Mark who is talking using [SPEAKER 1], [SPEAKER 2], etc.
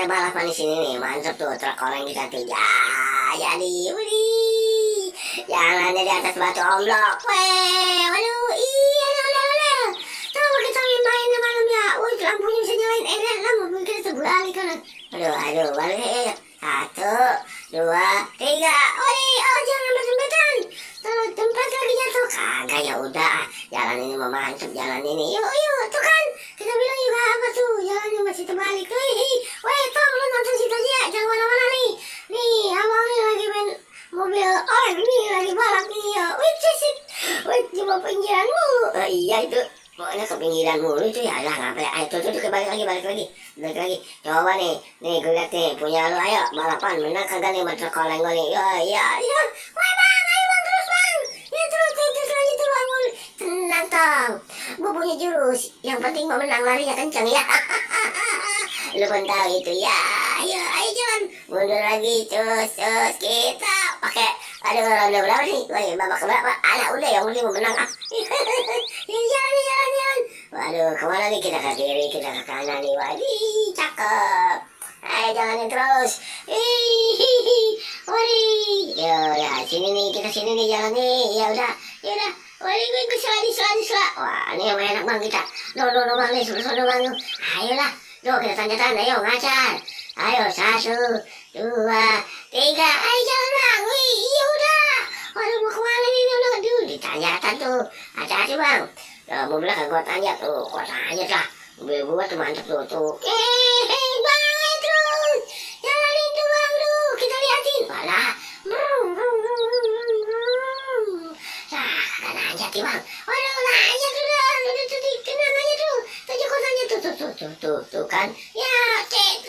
[SPEAKER 1] kita balapan di sini nih, mantep tuh truk oleng kita tuh. Ya, jadi, widih, jalannya di atas batu omblok. Weh, waduh, iya, lele. Coba kita main malam ya. Wih, lampunya bisa nyalain, enak lah, mobil kita terbalik kan. Aduh, balik. 1, 2, 3. Wih, oh jangan betul-betul. Tempat lagi jatuh. Kagak, ya udah, jalan ini mau mantep, jalan ini. Yuk, tuh kan. Kita bilang juga apa tuh, jalannya masih terbalik. Weh, Tom, lu nonton situ aja, jangan mana-mana nih. Nih, abang nih lagi main mobil oleng nih, lagi balap nih ya. Wih, cisik. Wih, cuma pinggiran mulu. Iya itu, pokoknya ke pinggiran mulu itu ya. Lah, ngapain? Ayo, tuh, balik lagi. Coba nih, gue liat nih, punya lu, ayo, balapan. Menang kagak nih, motor oleng gue nih. Iya. Wah, bang, ayo bang, terus bang. Ya, terus lanjut tuh, bang. Tenang, Tom. Gue punya jurus, yang penting mau menang larinya kencang ya. Lu pun tahu itu ya. Ayo jalan, mundur lagi, terus kita pakai. Aduh, ronde berapa nih? Wah, babak keberapa? Anak udah yang penting mau menang. Jalan. Waduh, kemana nih? Kita ke kiri, kita ke kanan nih. Waduh, cakep. Ayo jalanin terus. Waduh, ya sini nih, kita sini nih jalan nih. Ya udah. Waduh, gue sela. Wah, ini yang enak bang kita. No bang nih, suruh bang. Ayolah, kita tanda-tanda, ayo ngacar. Ayo, 1, 2, 3. Ayo jalan bang. Wih, iya udah. Waduh, mau kemana nih? Aduh, ditanyakan tuh. Hati-hati bang. Mobilnya kan gua tanya tuh, lah. Mobil gua tuh mantep tuh. Bang, terus. Jalanin tuh bang tuh. Kita liatin. Walah. Kan nanya tuh bang. Waduh, nanya tuh dah. Tenang aja tuh. Tanya tuh kan. Ya, cek.